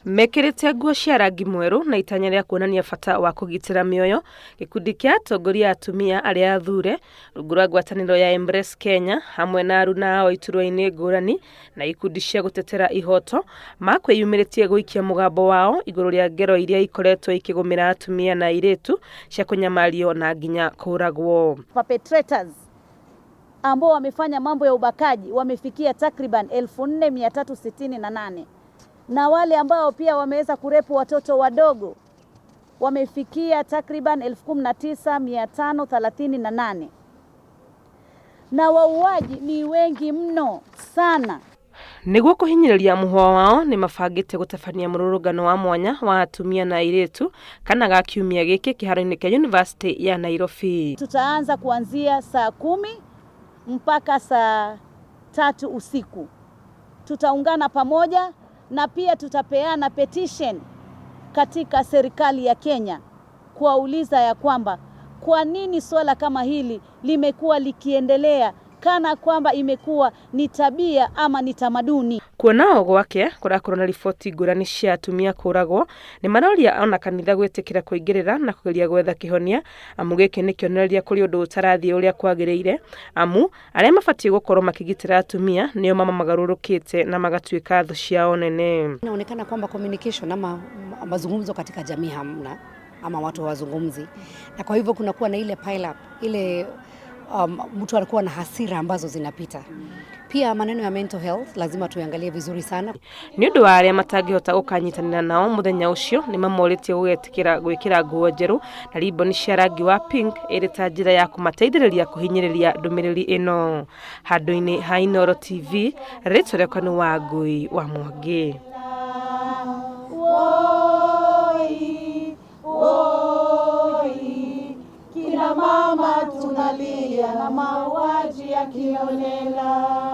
Mekĩrĩte nguo cia rangi mwerũ na itanya rĩa kuonania bata wa kũgitĩra mĩoyo, gĩkundi kĩa atongoria a atumia arĩa athure rungu rwa ngwatanĩro ya Embrace Kenya hamwe na aruna ao iturwa-inĩ ngũrani na ikundi cia gũtetera ihoto makwĩyumĩrĩtie gũikia mũgambo wao igũrũ rĩa ngero iria ikoretwo ikĩgũmĩra atumia na airĩtu cia kũnyamario na nginya kũragwo. Perpetrators ambao wamefanya mambo ya ubakaji wamefikia takriban 4368 na wale ambao pia wameweza kurepu watoto wadogo wamefikia takriban 19538 na wauaji ni wengi mno sana. Nĩguo kũhinyĩrĩria mũhwa wao nĩ mabangĩte gũtabania mũrũrũngano wa mwanya wa atumia na airĩtu kana ga kiumia gĩkĩ kĩharo-inĩ kĩa University ya Nairobi. Tutaanza kuanzia saa 10 mpaka saa 3 usiku. Tutaungana pamoja na pia tutapeana petition katika serikali ya Kenya kuwauliza ya kwamba kwa nini swala kama hili limekuwa likiendelea kana kwamba imekuwa ni tabia ama ni tamaduni. Kuona o gwake kũrakorwo na riboti ngũrani cia atumia kũragwo nĩ maroria ona kanitha gwĩtĩkĩra kũingĩrĩra na kũgeria gwetha kĩhonia amu gĩkĩ nĩ kĩonereria kũrĩ ũndũ ũtarathiĩ ũrĩa kwagĩrĩire amu arĩa mabatiĩ gũkorwo makĩgitĩra atumia nĩo mama magarũrũkĩte na magatuĩka thũ ciao nene. Inaonekana kwamba communication ama mazungumzo katika jamii hamna ama watu hawazungumzi, na kwa hivyo kunakuwa na ile pile up, ile mtu anakuwa na hasira ambazo zinapita. Pia maneno ya mental health lazima tuangalie vizuri sana. Nĩ ũndũ wa arĩa matangĩhota gũkanyitanĩra nao mũthenya ũcio nĩ mamorĩtie gũgetĩkĩra gwĩkĩra nguo njerũ na ribbon cia rangi wa pink ĩrĩ ta njĩra ya kũmateithĩrĩria kũhinyĩrĩria ndũmĩrĩri ĩno. Handũ-inĩ ha Inooro TV, rĩtwa rĩakwa nĩ Wangui wa Mwangi. Woi, woi, kina mama tunalia na mauaji ya kiolela.